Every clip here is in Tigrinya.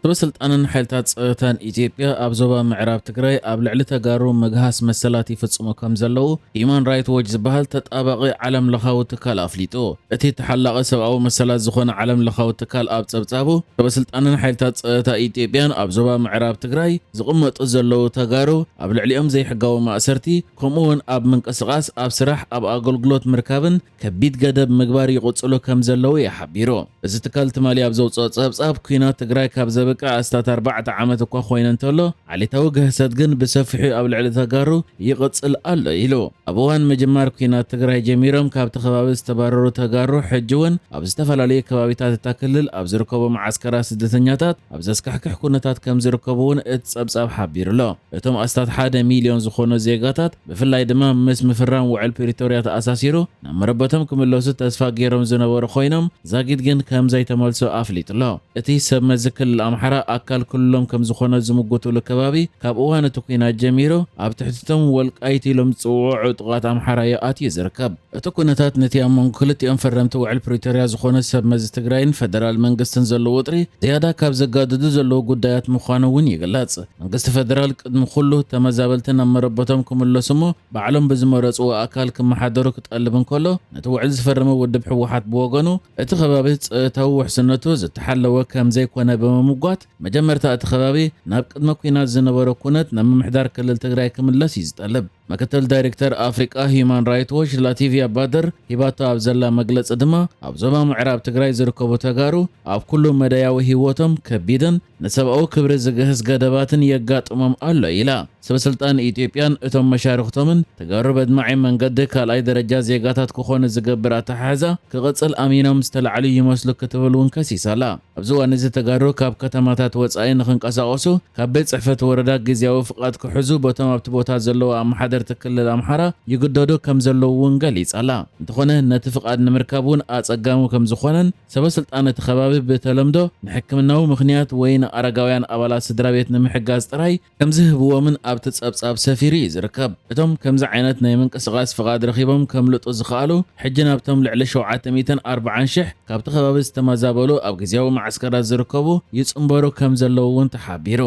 ሰበስልጣንን ሓይልታት ጸጥታን ኢትዮጵያ ኣብ ዞባ ምዕራብ ትግራይ ኣብ ልዕሊ ተጋሩ ምግሃስ መሰላት ይፍጽሙ ከም ዘለዉ ሂዩማን ራይት ዎች ዝበሃል ተጣባቒ ዓለም ለኻዊ ትካል ኣፍሊጡ። እቲ ተሓላቒ ሰብኣዊ መሰላት ዝኾነ ዓለም ለኻዊ ትካል ኣብ ጸብጻቡ፣ ሰበስልጣንን ሓይልታት ጸጥታ ኢትዮጵያን ኣብ ዞባ ምዕራብ ትግራይ ዝቕመጡ ዘለዉ ተጋሩ ኣብ ልዕሊኦም ዘይሕጋዊ ማእሰርቲ፣ ከምኡ እውን ኣብ ምንቅስቓስ፣ ኣብ ስራሕ፣ ኣብ ኣገልግሎት ምርካብን ከቢድ ገደብ ምግባር ይቕጽሉ ከም ዘለዉ እዩ ሓቢሩ። እዚ ትካል ትማሊ ኣብ ዘውፅኦ ጸብጻብ፣ ኲናት ትግራይ ካብ ዘብቅዕ ኣስታት ኣርባዕተ ዓመት እኳ ኮይነ እንተሎ፣ ዓሌታዊ ግህሰት ግን ብሰፊሑ ኣብ ልዕሊ ተጋሩ ይቕጽል ኣሎ ኢሉ። ኣብ እዋን ምጅማር ኲናት ትግራይ ጀሚሮም ካብቲ ከባቢ ዝተባረሩ ተጋሩ፣ ሕጂ እውን ኣብ ዝተፈላለዩ ከባቢታት እታ ክልል ኣብ ዝርከቡ መዓስከራት ስደተኛታት ኣብ ዘስካሕክሕ ኩነታት ከም ዝርከቡ እውን እቲ ጸብጻብ ሓቢሩ ኣሎ። እቶም ኣስታት ሓደ ሚልዮን ዝኾኑ ዜጋታት፣ ብፍላይ ድማ ምስ ምፍራም ውዕል ፕሪቶርያ ተኣሳሲሩ ናብ መረበቶም ክምለሱ ተስፋ ገይሮም ዝነበሩ ኮይኖም፣ ዛጊድ ግን ከም ዘይተመልሱ ኣፍሊጡ ኣሎ። እቲ ሰብ መዚ ክልል ኣምሓራ ኣካል ክልሎም ከም ዝኾነ ዝምጉትሉ ከባቢ፣ ካብ እዋን እቲ ኲናት ጀሚሩ ኣብ ትሕቲቶም ወልቃይት ኢሎም ዝጽውዑ ዕጡቓት ኣምሓራ እዩ ኣትዩ ዝርከብ። እቲ ኩነታት ነቲ ኣብ መንጎ ክልቲኦም ፈረምቲ ውዕል ፕሪቶርያ ዝኾነ ሰብ መዚ ትግራይን ፈደራል መንግስትን ዘሎ ውጥሪ ዝያዳ ካብ ዘጋድዱ ዘለዉ ጉዳያት ምዃኑ እውን ይግለጽ። መንግስቲ ፈደራል ቅድሚ ኩሉ ተመዛበልቲ ናብ መረበቶም ክምለሱ እሞ ባዕሎም ብዝመረጽዎ ኣካል ክመሓደሩ ክጠልብ እንከሎ፣ ነቲ ውዕል ዝፈረመ ውድብ ህወሓት ብወገኑ እቲ ከባቢ ጸጥታዊ ውሕስነቱ ዝተሓለወ ከም ዘይኮነ ብምምጓት፣ መጀመርታ እቲ ከባቢ ናብ ቅድመ ኲናት ዝነበሮ ኩነት ናብ ምምሕዳር ክልል ትግራይ ክምለስ እዩ ዝጠልብ። ምክትል ዳይሬክተር ኣፍሪቃ ሂዩማን ራይት ዎች ላቲቪያ ባደር ሂባቶ ኣብ ዘላ መግለጺ ድማ፣ ኣብ ዞባ ምዕራብ ትግራይ ዝርከቡ ተጋሩ ኣብ ኩሉ መዳያዊ ህይወቶም ከቢድን ንሰብኣዊ ክብሪ ዝግህስ ገደባትን የጋጥሞም ኣሎ ኢላ። ሰበስልጣን ኢትዮጵያን እቶም መሻርኽቶምን ተጋሩ በድማዒ መንገዲ ካልኣይ ደረጃ ዜጋታት ክኾኑ ዝገብር ኣተሓሕዛ ክቕጽል ኣሚኖም ዝተላዕሉ ይመስሉ ክትብል እውን ከሲሳ ኣላ። ኣብዚ እዋን እዚ ተጋሩ ካብ ከተማታት ወጻኢ ንኽንቀሳቐሱ ካብ ቤት ጽሕፈት ወረዳ ግዝያዊ ፍቓድ ክሕዙ በቶም ኣብቲ ቦታ ዘለዉ ኣመሓደርቲ ክልል ኣምሓራ ይግደዱ ከም ዘለዉ እውን ገሊጻ ኣላ። እንተኾነ ነቲ ፍቓድ ንምርካብ እውን ኣጸጋሚ ከም ዝኾነን ሰበስልጣን እቲ ከባቢ ብተለምዶ ንሕክምናዊ ምኽንያት ወይ ንኣረጋውያን ኣባላት ስድራ ቤት ንምሕጋዝ ጥራይ ከም ዝህብዎምን ኣብቲ ጸብጻብ ሰፊሩ እዩ ዝርከብ። እቶም ከምዚ ዓይነት ናይ ምንቅስቓስ ፍቓድ ረኺቦም ከምልጡ ዝኸኣሉ፣ ሕጂ ናብቶም ልዕሊ ሸውዓተ ሚእትን ኣርባዓን ሽሕ ካብቲ ከባቢ ዝተመዛበሉ ኣብ ግዝያዊ መዓስከራት ዝርከቡ ይጽንበሩ ከም ዘለዉ እውን ተሓቢሩ።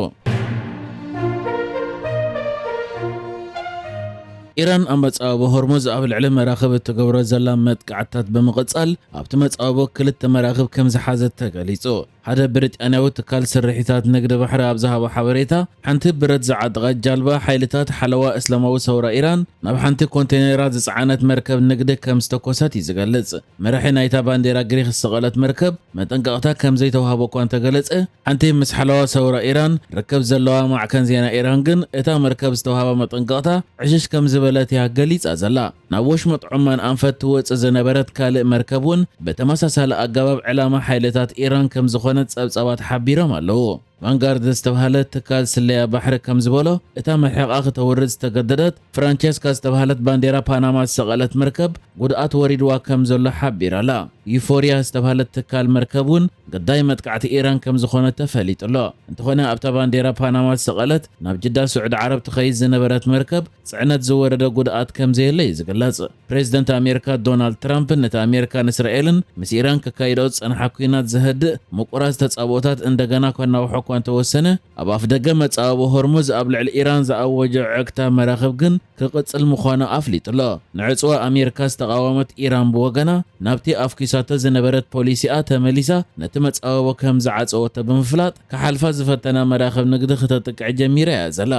ኢራን ኣብ መጻወቦ ሆርሙዝ ኣብ ልዕሊ መራኽብ እትገብሮ ዘላ መጥቃዕትታት ብምቕጻል፣ ኣብቲ መጻወቦ ክልተ መራኽብ ከም ዝሓዘት ተገሊጹ። ሓደ ብሪጣንያዊ ትካል ስርሒታት ንግዲ ባሕሪ ኣብ ዝሃቦ ሓበሬታ፣ ሓንቲ ብረት ዝዓጠቐት ጃልባ ሓይልታት ሓለዋ እስላማዊ ሰውራ ኢራን ናብ ሓንቲ ኮንቴነራት ዝጸዓነት መርከብ ንግዲ ከም ዝተኮሰት እዩ ዝገልጽ። መራሒ ናይታ ባንዴራ ግሪክ ዝሰቐለት መርከብ መጠንቀቕታ ከም ዘይተዋህቦ እኳ እንተገለጸ፣ ሓንቲ ምስ ሓለዋ ሰውራ ኢራን ርክብ ዘለዋ ማዕከን ዜና ኢራን ግን፣ እታ መርከብ ዝተዋህባ መጠንቀቕታ ዕሽሽ ከም ዝበለት እያ ገሊጻ ዘላ። ናብ ወሽመጥ ዑማን ኣንፈት ትወጽእ ዝነበረት ካልእ መርከብ እውን ብተመሳሳሊ ኣገባብ ዕላማ ሓይልታት ኢራን ከም ዝኾነት ጸብጻባት ሓቢሮም ኣለዉ። ቫንጋርድ ዝተባህለ ትካል ስለያ ባሕሪ ከም ዝበሎ፣ እታ መልሕቓ ክተውርድ ዝተገደደት ፍራንቸስካ ዝተባህለት ባንዴራ ፓናማ ዝሰቐለት መርከብ ጉድኣት ወሪድዋ ከም ዘሎ ሓቢራ ኣላ። ዩፎርያ ዝተባህለት ትካል መርከብ እውን ግዳይ መጥቃዕቲ ኢራን ከም ዝኾነ ተፈሊጡ ኣሎ። እንተኾነ ኣብታ ባንዴራ ፓናማ ዝሰቐለት ናብ ጅዳ ስዑዲ ዓረብ ትኸይድ ዝነበረት መርከብ ጽዕነት ዝወረደ ጉድኣት ከም ዘየለ እዩ ዝግለጽ። ፕሬዚደንት ኣሜሪካ ዶናልድ ትራምፕ ነቲ ኣሜሪካን እስራኤልን ምስ ኢራን ከካይዶ ዝጸንሓ ኲናት ዘህድእ ምቁራጽ ተጻብኦታት እንደገና ከናውሖ እኳ እንተወሰነ፣ ኣብ ኣፍደገ መጻወቦ ሆርሙዝ ኣብ ልዕሊ ኢራን ዝኣወጀ ዕግታ መራኽብ ግን ክቕጽል ምዃኑ ኣፍሊጡ ኣሎ። ንዕጽዋ ኣሜሪካ ዝተቓወመት ኢራን ብወገና፣ ናብቲ ኣፍኲሳቶ ዝነበረት ፖሊሲኣ ተመሊሳ ነቲ መጻወቦ ከም ዝዓጸወቶ ብምፍላጥ፣ ክሓልፋ ዝፈተና መራኽብ ንግዲ ክተጥቅዕ ጀሚራ እያ ዘላ።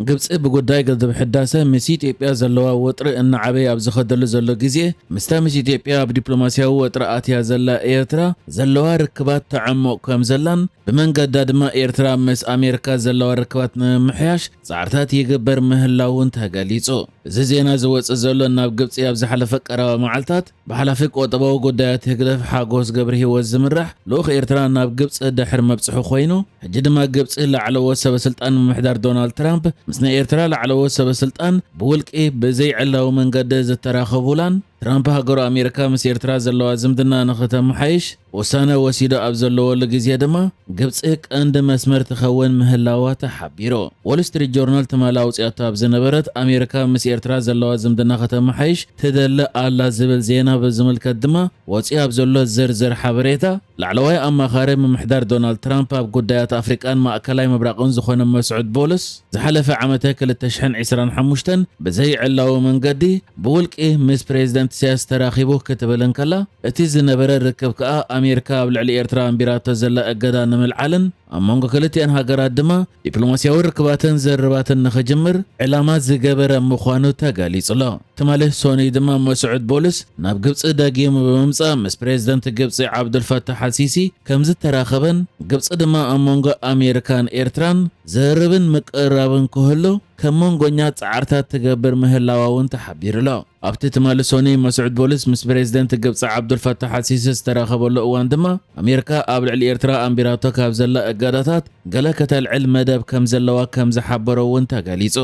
ግብጺ ብጉዳይ ግድብ ሕዳሰ ምስ ኢትዮጵያ ዘለዋ ወጥሪ እናዓበየ ኣብ ዝኸደሉ ዘሎ ግዜ፣ ምስታ ምስ ኢትዮጵያ ኣብ ዲፕሎማስያዊ ወጥሪ ኣትያ ዘላ ኤርትራ ዘለዋ ርክባት ተዕምቕ ከም ዘላን፣ ብመንገዳ ድማ ኤርትራ ምስ ኣሜሪካ ዘለዋ ርክባት ንምምሕያሽ ጻዕርታት ይግበር ምህላውን ተገሊጹ። እዚ ዜና ዝወጽእ ዘሎ ናብ ግብጺ ኣብ ዝሓለፈ ቀረባ መዓልታት ብሓላፊ ቁጠባዊ ጉዳያት ህግደፍ ሓጎስ ገብረ ህይወት ዝምራሕ ልኡኽ ኤርትራ ናብ ግብጺ ድሕሪ መብጽሑ ኮይኑ፣ ሕጂ ድማ ግብጺ ላዕለዎት ሰበ ስልጣን ምምሕዳር ዶናልድ ትራምፕ ምስ ናይ ኤርትራ ላዕለዎት ሰበ ስልጣን ብውልቂ ብዘይዕላዊ መንገዲ ዝተራኸቡላን ትራምፕ ሃገሩ ኣሜሪካ ምስ ኤርትራ ዘለዋ ዝምድና ንኽተመሓይሽ ውሳነ ወሲዱ ኣብ ዘለወሉ ግዜ ድማ፣ ግብጺ ቀንዲ መስመር ትኸውን ምህላዋ ተሓቢሩ። ዎል ስትሪት ጆርናል ትማሊ ኣውጺኣቶ ኣብ ዝነበረት፣ ኣሜሪካ ምስ ኤርትራ ዘለዋ ዝምድና ከተመሓይሽ ትደሊ ኣላ ዝብል ዜና ብዝምልከት ድማ፣ ወጺኡ ኣብ ዘሎ ዝርዝር ሓበሬታ፣ ላዕለዋይ ኣማኻሪ ምምሕዳር ዶናልድ ትራምፕ ኣብ ጉዳያት ኣፍሪቃን ማእከላይ ምብራቕን ዝኾነ መስዑድ ቦልስ፣ ዝሓለፈ ዓመተ ክልተ ሽሕን ዕስራን ሓሙሽተን ብዘይዕላዊ መንገዲ ብውልቂ ምስ ፕሬዚደንት ኢሳያስ ተራኺቡ ክትብል እንከላ፣ እቲ ዝነበረ ርክብ ከኣ ኣሜሪካ ኣብ ልዕሊ ኤርትራ ኣንቢራቶ ዘላ እገዳ ንምልዓልን ኣብ መንጎ ክልቲኣን ሃገራት ድማ ዲፕሎማስያዊ ርክባትን ዘርባትን ንኽጅምር ዕላማ ዝገበረ ምዃኑ ተገሊጹ ኣሎ። ትማሊ ሶኒ ድማ መስዑድ ቦልስ ናብ ግብጺ ደጊሙ ብምምጻእ ምስ ፕሬዚደንት ግብጺ ዓብዱልፈታሕ ኣልሲሲ ከም ዝተራኸበን፣ ግብጺ ድማ ኣብ መንጎ ኣሜሪካን ኤርትራን ዘርብን ምቅርራብን ክህሉ ከም መንጎኛ ጻዕርታት ትገብር ምህላዋ እውን ተሓቢሩ ኣሎ። ኣብቲ ትማሊ ሶኒ መስዑድ ቦልስ ምስ ፕሬዚደንት ግብጺ ዓብዱልፈታሕ ኣልሲሲ ዝተራኸበሉ እዋን ድማ፣ ኣሜሪካ ኣብ ልዕሊ ኤርትራ ኣንቢራቶ ካብ ዘላ እገዳታት ገለ ከተልዕል መደብ ከም ዘለዋ ከም ዝሓበሮ እውን ተገሊጹ።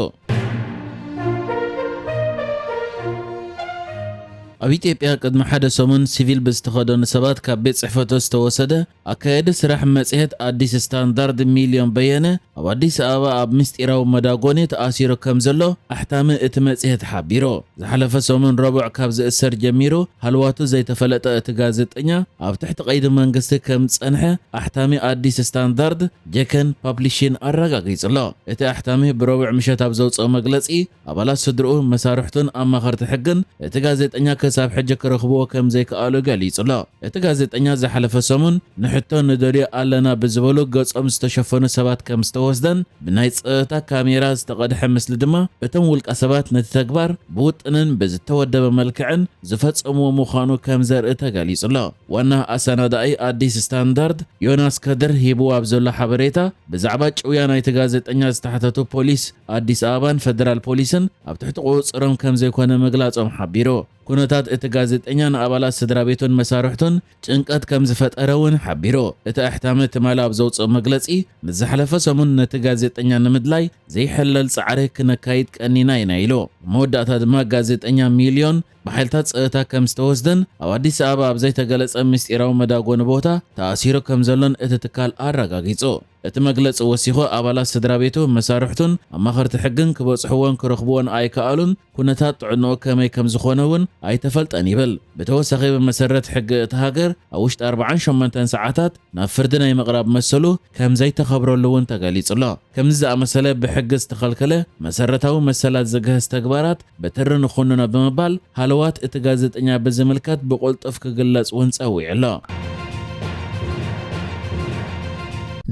ኣብ ኢትዮጵያ ቅድሚ ሓደ ሰሙን ሲቪል ብዝተኸደኑ ሰባት ካብ ቤት ጽሕፈቱ ዝተወሰደ ኣካየዲ ስራሕ መጽሔት ኣዲስ ስታንዳርድ ሚልዮን በየነ ኣብ ኣዲስ ኣበባ ኣብ ምስጢራዊ መዳጎኒ ተኣሲሩ ከም ዘሎ ኣሕታሚ እቲ መጽሔት ሓቢሩ። ዝሓለፈ ሰሙን ረቡዕ ካብ ዝእሰር ጀሚሩ ሃልዋቱ ዘይተፈለጠ እቲ ጋዜጠኛ ኣብ ትሕቲ ቀይዲ መንግስቲ ከም ዝጸንሐ ኣሕታሚ ኣዲስ ስታንዳርድ ጀከን ፓብሊሽን ኣረጋጊጹ ኣሎ። እቲ ኣሕታሚ ብረቡዕ ምሸት ኣብ ዘውጽኦ መግለጺ፣ ኣባላት ስድርኡ፣ መሳርሕቱን ኣማኸርቲ ሕግን እቲ ጋዜጠኛ ክሳብ ሕጂ ክረኽብዎ ከም ዘይከኣሉ ገሊጹ ኣሎ። እቲ ጋዜጠኛ ዝሓለፈ ሰሙን ንሕቶ ንደልዮ ኣለና ብዝበሉ ገጾም ዝተሸፈኑ ሰባት ከም ዝተወስደን ብናይ ጸጥታ ካሜራ ዝተቐድሐ ምስሊ ድማ እቶም ውልቀ ሰባት ነቲ ተግባር ብውጥንን ብዝተወደበ መልክዕን ዝፈጸምዎ ምዃኑ ከም ዘርኢ ተገሊጹ ኣሎ። ዋና ኣሰናዳኢ ኣዲስ ስታንዳርድ ዮናስ ከድር ሂብዎ ኣብ ዘሎ ሓበሬታ፣ ብዛዕባ ጭውያ ናይቲ ጋዜጠኛ ዝተሓተቱ ፖሊስ ኣዲስ ኣበባን ፈደራል ፖሊስን ኣብ ትሕቲ ቁጽጽሮም ከም ዘይኮነ ምግላጾም ሓቢሩ። ኩነታት እቲ ጋዜጠኛ ንኣባላት ስድራ ቤቱን መሳርሕቱን ጭንቀት ከም ዝፈጠረ እውን ሓቢሩ። እቲ ኣሕታሚ ትማሊ ኣብ ዘውጽኦ መግለጺ፣ ንዝሓለፈ ሰሙን ነቲ ጋዜጠኛ ንምድላይ ዘይሕለል ጻዕሪ ክነካይድ ቀኒና ኢና ኢሉ። መወዳእታ ድማ ጋዜጠኛ ሚልዮን ብሓይልታት ጸጥታ ከም ዝተወስደን ኣብ ኣዲስ ኣበባ ኣብ ዘይተገለጸ ምስጢራዊ መዳጎኒ ቦታ ተኣሲሩ ከም ዘሎን እቲ ትካል ኣረጋጊጹ። እቲ መግለጺ ወሲኹ፣ ኣባላት ስድራ ቤቱ፣ መሳርሕቱን ኣማኸርቲ ሕግን ክበጽሕዎን ክረኽብዎን ኣይከኣሉን፣ ኩነታት ጥዕንኡ ከመይ ከም ዝኾነ እውን ኣይተፈልጠን ይብል። ብተወሳኺ፣ ብመሰረት ሕጊ እታ ሃገር፣ ኣብ ውሽጢ ኣርባዓን ሸሞንተን ሰዓታት ናብ ፍርዲ ናይ ምቕራብ መሰሉ ከም ዘይተኸብረሉ እውን ተገሊጹ ኣሎ። ከምዚ ዝኣመሰለ ብሕጊ ዝተኸልከለ መሰረታዊ መሰላት ዝግህስ ተግባራት ብትሪ ንኹንኖ ብምባል፣ ሃለዋት እቲ ጋዜጠኛ ብዝምልከት ብቕልጡፍ ክግለጽ እውን ጸዊዑ ኣሎ።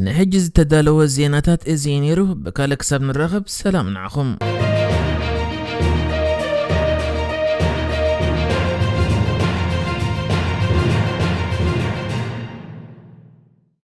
ንሕጂ ዝተዳለወ ዜናታት እዚ እዩ ነይሩ። ብካልእ ክሳብ ንራኸብ፣ ሰላም ንዓኹም።